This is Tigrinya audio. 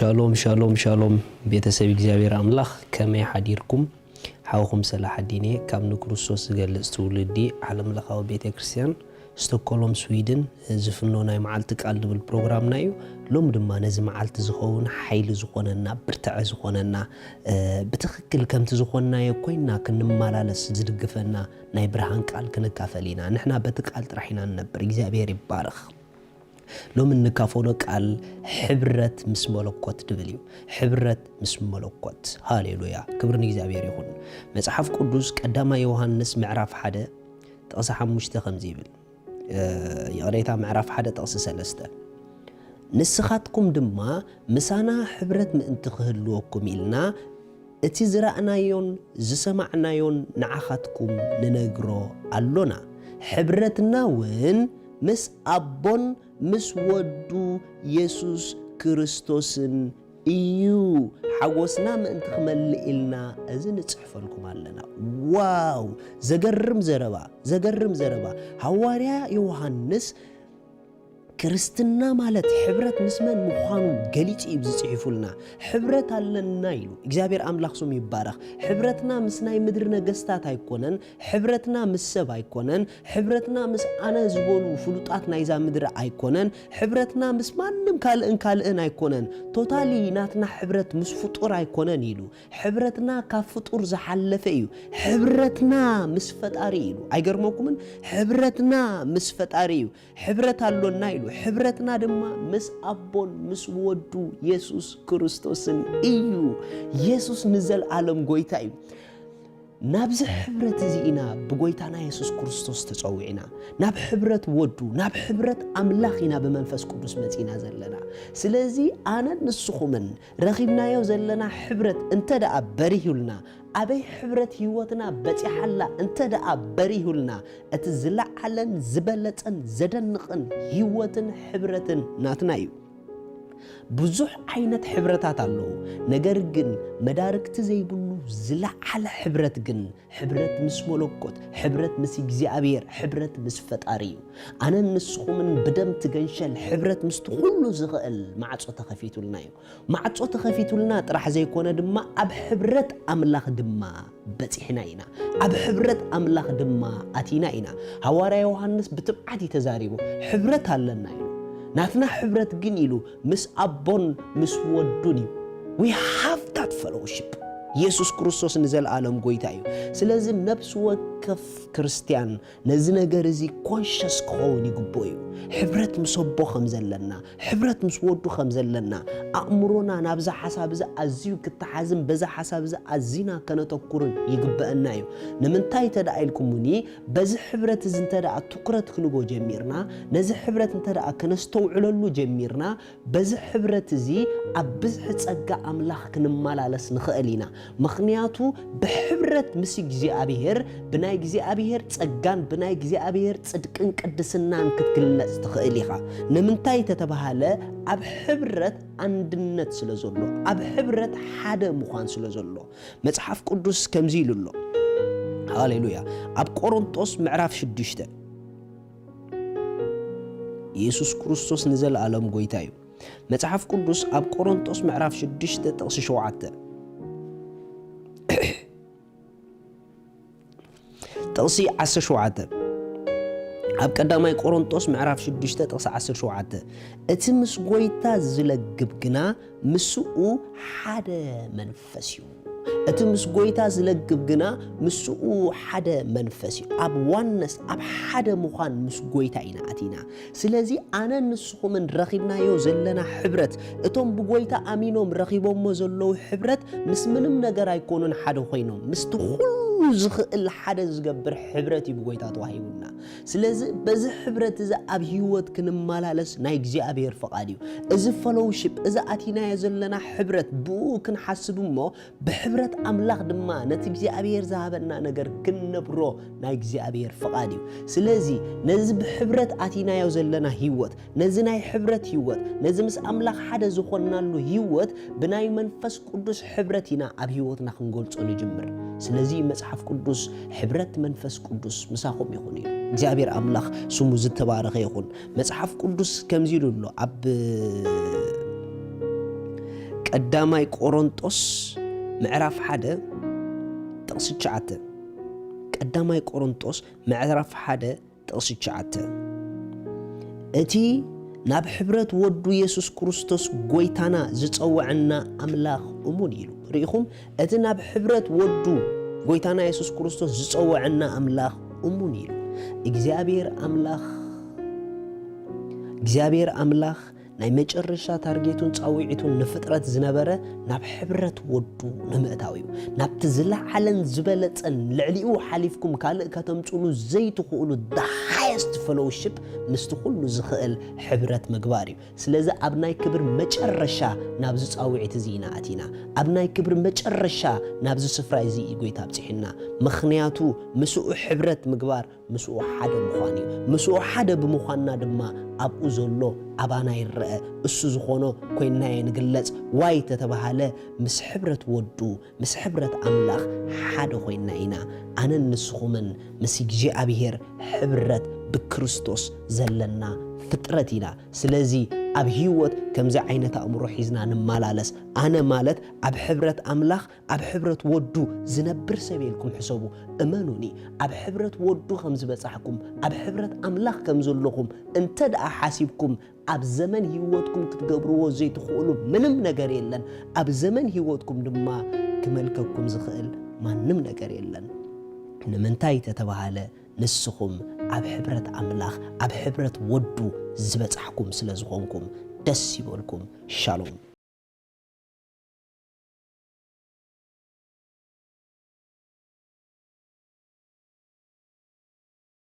ሻሎም ሻሎም ሻሎም፣ ቤተሰብ እግዚኣብሔር ኣምላኽ፣ ከመይ ሓዲርኩም? ሓውኹም ሰላሓዲን እየ ካብ ንክርስቶስ ዝገልጽ ትውልዲ ዓለምለኻዊ ቤተ ክርስቲያን ስቶኮሎም ስዊድን። ዝፍኖ ናይ መዓልቲ ቃል ዝብል ፕሮግራምና እዩ። ሎም ድማ ነዚ መዓልቲ ዝኸውን ሓይሊ ዝኾነና፣ ብርትዐ ዝኾነና፣ ብትኽክል ከምቲ ዝኾንናዮ ኮይንና ክንመላለስ ዝድግፈና ናይ ብርሃን ቃል ክንካፈል ኢና። ንሕና በቲ ቃል ጥራሕ ኢና ንነብር። እግዚኣብሔር ይባረኽ። ሎም እንካፈሎ ቃል ሕብረት ምስ መለኮት ድብል እዩ። ሕብረት ምስ መለኮት። ሃሌሉያ፣ ክብሪ ንእግዚኣብሔር ይኹን። መጽሓፍ ቅዱስ ቀዳማይ ዮሃንስ ምዕራፍ ሓደ ጥቕሲ ሓሙሽተ ከምዚ ይብል። ይቕሬታ፣ ምዕራፍ ሓደ ጥቕሲ ሰለስተ፣ ንስኻትኩም ድማ ምሳና ሕብረት ምእንቲ ክህልወኩም ኢልና እቲ ዝረኣናዮን ዝሰማዕናዮን ንዓኻትኩም ንነግሮ ኣሎና። ሕብረትና እውን ምስ ኣቦን ምስ ወዱ የሱስ ክርስቶስን እዩ። ሓጎስና ምእንቲ ክመልእ ኢልና እዚ ንጽሕፈልኩም ኣለና። ዋው! ዘገርም ዘረባ፣ ዘገርም ዘረባ። ሃዋርያ ዮሃንስ ክርስትና ማለት ሕብረት ምስ መን ምዃኑ ገሊጹ እዩ ዝጽሒፉልና። ሕብረት ኣለና ኢሉ። እግዚኣብሔር ኣምላኽ ስሙ ይባረኽ። ሕብረትና ምስ ናይ ምድሪ ነገስታት ኣይኮነን። ሕብረትና ምስ ሰብ ኣይኮነን። ሕብረትና ምስ ኣነ ዝበሉ ፍሉጣት ናይዛ ምድሪ ኣይኮነን። ሕብረትና ምስ ማንም ካልእን ካልእን ኣይኮነን። ቶታሊ ናትና ሕብረት ምስ ፍጡር ኣይኮነን ኢሉ። ሕብረትና ካብ ፍጡር ዝሓለፈ እዩ። ሕብረትና ምስ ፈጣሪ ኢሉ። ኣይገርመኩምን? ሕብረትና ምስ ፈጣሪ እዩ። ሕብረት ኣሎና ኢሉ። ሕብረትና ድማ ምስ ኣቦን ምስ ወዱ የሱስ ክርስቶስን እዩ። የሱስ ንዘለኣለም ጎይታ እዩ። ናብዚ ሕብረት እዚ ኢና ብጎይታና የሱስ ክርስቶስ ተጸዊዕና። ናብ ሕብረት ወዱ፣ ናብ ሕብረት ኣምላኽ ኢና ብመንፈስ ቅዱስ መጺና ዘለና። ስለዚ ኣነን ንስኹምን ረኺብናዮ ዘለና ሕብረት እንተ ደኣ በሪሁልና፣ ኣበይ ሕብረት ህይወትና በጺሓላ እንተ ደኣ በሪሁልና፣ እቲ ዝለዓለን ዝበለጸን ዘደንቕን ህይወትን ሕብረትን ናትና እዩ። ብዙሕ ዓይነት ሕብረታት ኣለዉ፣ ነገር ግን መዳርግቲ ዘይብሉ ዝለዓለ ሕብረት ግን ሕብረት ምስ መለኮት፣ ሕብረት ምስ እግዚኣብሔር፣ ሕብረት ምስ ፈጣሪ እዩ። ኣነን ንስኹምን ብደም ትገንሸል ሕብረት ምስቲ ኩሉ ዝኽእል ማዕጾ ተኸፊቱልና እዩ። ማዕጾ ተኸፊቱልና ጥራሕ ዘይኮነ ድማ ኣብ ሕብረት ኣምላኽ ድማ በጺሕና ኢና። ኣብ ሕብረት ኣምላኽ ድማ ኣቲና ኢና። ሃዋርያ ዮሃንስ ብትብዓት እዩ ተዛሪቡ፣ ሕብረት ኣለና ኢሉ። ናትና ሕብረት ግን ኢሉ ምስ ኣቦን ምስ ወዱን እዩ። We have that fellowship። የሱስ ክርስቶስ ንዘለኣለም ጎይታ እዩ። ስለዚ ነፍሲ ወከፍ ክርስትያን ነዚ ነገር እዚ ኮንሸስ ክኸውን ይግብኦ እዩ። ሕብረት ምስ ኣቦ ከም ዘለና፣ ሕብረት ምስ ወዱ ከም ዘለና፣ ኣእምሮና ናብዛ ሓሳብ እዚ ኣዝዩ ክተሓዝን በዛ ሓሳብ እዚ ኣዚና ከነተኩርን ይግበአና እዩ። ንምንታይ እንተ ደኣ ኢልኩምኒ፣ በዚ ሕብረት እዚ እንተ ደኣ ትኩረት ክንቦ ጀሚርና፣ ነዚ ሕብረት እንተ ደኣ ከነስተውዕለሉ ጀሚርና፣ በዚ ሕብረት እዚ ኣብ ብዝሒ ጸጋ ኣምላኽ ክንመላለስ ንኽእል ኢና። ምኽንያቱ ብሕብረት ምስ እግዚኣብሔር፣ ብናይ እግዚኣብሔር ጸጋን ብናይ እግዚኣብሔር ጽድቅን ቅድስናን ክትግለጽ ትኽእል ኢኻ። ንምንታይ ተተባሃለ? ኣብ ሕብረት ኣንድነት ስለ ዘሎ፣ ኣብ ሕብረት ሓደ ምዃን ስለ ዘሎ። መጽሓፍ ቅዱስ ከምዚ ኢሉ ኣሎ። ሃሌሉያ። ኣብ ቆሮንጦስ ምዕራፍ ሽዱሽተ፣ ኢየሱስ ክርስቶስ ንዘለኣለም ጎይታ እዩ። መጽሓፍ ቅዱስ ኣብ ቆሮንጦስ ምዕራፍ ሽዱሽተ ጥቕሲ ሸውዓተ፣ ጥቕሲ ዓሰርተ ሸውዓተ፣ ኣብ ቀዳማይ ቆሮንጦስ ምዕራፍ ሽዱሽተ ጥቕሲ ዓሰርተ ሸውዓተ፣ እቲ ምስ ጎይታ ዝለግብ ግና ምስኡ ሓደ መንፈስ እዩ። እቲ ምስ ጎይታ ዝለግብ ግና ምስኡ ሓደ መንፈስ እዩ። ኣብ ዋነስ፣ ኣብ ሓደ ምዃን ምስ ጎይታ ኢና ኣቲና። ስለዚ ኣነን ንስኹምን ረኺብናዮ ዘለና ሕብረት፣ እቶም ብጎይታ ኣሚኖም ረኺቦሞ ዘለዉ ሕብረት ምስ ምንም ነገር ኣይኮኑን ሓደ ኮይኖም፣ ምስቲ ኩሉ ዝኽእል ሓደ ዝገብር ሕብረት እዩ ብጎይታ ተዋሂቡና። ስለዚ በዚ ሕብረት እዚ ኣብ ህይወት ክንመላለስ ናይ እግዚኣብሔር ፍቓድ እዩ። እዚ ፈሎውሺፕ፣ እዚ ኣቲናዮ ዘለና ሕብረት ብኡ ክንሓስብ እሞ ብሕብረት ኣምላኽ ድማ ነቲ እግዚኣብሔር ዝሃበና ነገር ክንነብሮ ናይ እግዚኣብሔር ፍቓድ እዩ። ስለዚ ነዚ ብሕብረት ኣቲናዮ ዘለና ህይወት፣ ነዚ ናይ ሕብረት ህይወት፣ ነዚ ምስ ኣምላኽ ሓደ ዝኾንናሉ ህይወት ብናይ መንፈስ ቅዱስ ሕብረት ኢና ኣብ ህይወትና ክንገልጾ ንጅምር። ስለዚ መጽሓፍ ቅዱስ ሕብረት መንፈስ ቅዱስ ምሳኹም ይኹን እዩ። እግዚኣብሔር ኣምላኽ ስሙ ዝተባረኸ ይኹን። መጽሓፍ ቅዱስ ከምዚ ኢሉ ኣሎ ኣብ ቀዳማይ ቆሮንጦስ ምዕራፍ ሓደ ጥቕሲ ትሽዓተ። ቀዳማይ ቆሮንጦስ ምዕራፍ ሓደ ጥቕሲ ትሽዓተ። እቲ ናብ ሕብረት ወዱ የሱስ ክርስቶስ ጎይታና ዝጸውዐና ኣምላኽ እሙን ኢሉ። ርኢኹም? እቲ ናብ ሕብረት ወዱ ጎይታና የሱስ ክርስቶስ ዝጸውዐና ኣምላኽ እሙን ኢሉ። እግዚኣብሔር ኣምላኽ፣ እግዚኣብሔር ኣምላኽ ናይ መጨረሻ ታርጌቱን ጻውዒቱን ንፍጥረት ዝነበረ ናብ ሕብረት ወዱ ንምእታው እዩ። ናብቲ ዝለዓለን ዝበለጸን ልዕሊኡ ሓሊፍኩም ካልእ ከተምጽሉ ዘይትኽእሉ the highest fellowship ምስቲ ኩሉ ዝኽእል ሕብረት ምግባር እዩ። ስለዚ ኣብ ናይ ክብር መጨረሻ ናብዚ ጻውዒት እዚ ኢና ኣቲና። ኣብ ናይ ክብር መጨረሻ ናብዚ ስፍራ እዚ እዩ ጎይታ ኣብጺሕና። ምኽንያቱ ምስኡ ሕብረት ምግባር ምስኡ ሓደ ምዃን እዩ። ምስኡ ሓደ ብምዃንና ድማ ኣብኡ ዘሎ ኣባና ይረአ። እሱ ዝኾኖ ኮይንናዮ ንግለጽ። ዋይ ተተባሃለ ምስ ሕብረት ወዱ፣ ምስ ሕብረት ኣምላኽ ሓደ ኮይንና ኢና። ኣነን ንስኹምን ምስ እግዚኣብሔር ሕብረት ብክርስቶስ ዘለና ፍጥረት ኢና። ስለዚ ኣብ ህይወት ከምዚ ዓይነት ኣእምሮ ሒዝና ንመላለስ። ኣነ ማለት ኣብ ሕብረት ኣምላኽ ኣብ ሕብረት ወዱ ዝነብር ሰብ ኢልኩም ሕሰቡ። እመኑኒ፣ ኣብ ሕብረት ወዱ ከም ዝበጻሕኩም፣ ኣብ ሕብረት ኣምላኽ ከም ዘለኹም እንተ ደኣ ሓሲብኩም፣ ኣብ ዘመን ህይወትኩም ክትገብርዎ ዘይትኽእሉ ምንም ነገር የለን። ኣብ ዘመን ህይወትኩም ድማ ክመልከኩም ዝኽእል ማንም ነገር የለን። ንምንታይ ተተባሃለ፣ ንስኹም ኣብ ሕብረት ኣምላኽ፣ ኣብ ሕብረት ወዱ ዝበጻሕኩም ስለ ዝኾንኩም። ደስ ይበልኩም። ሻሎም።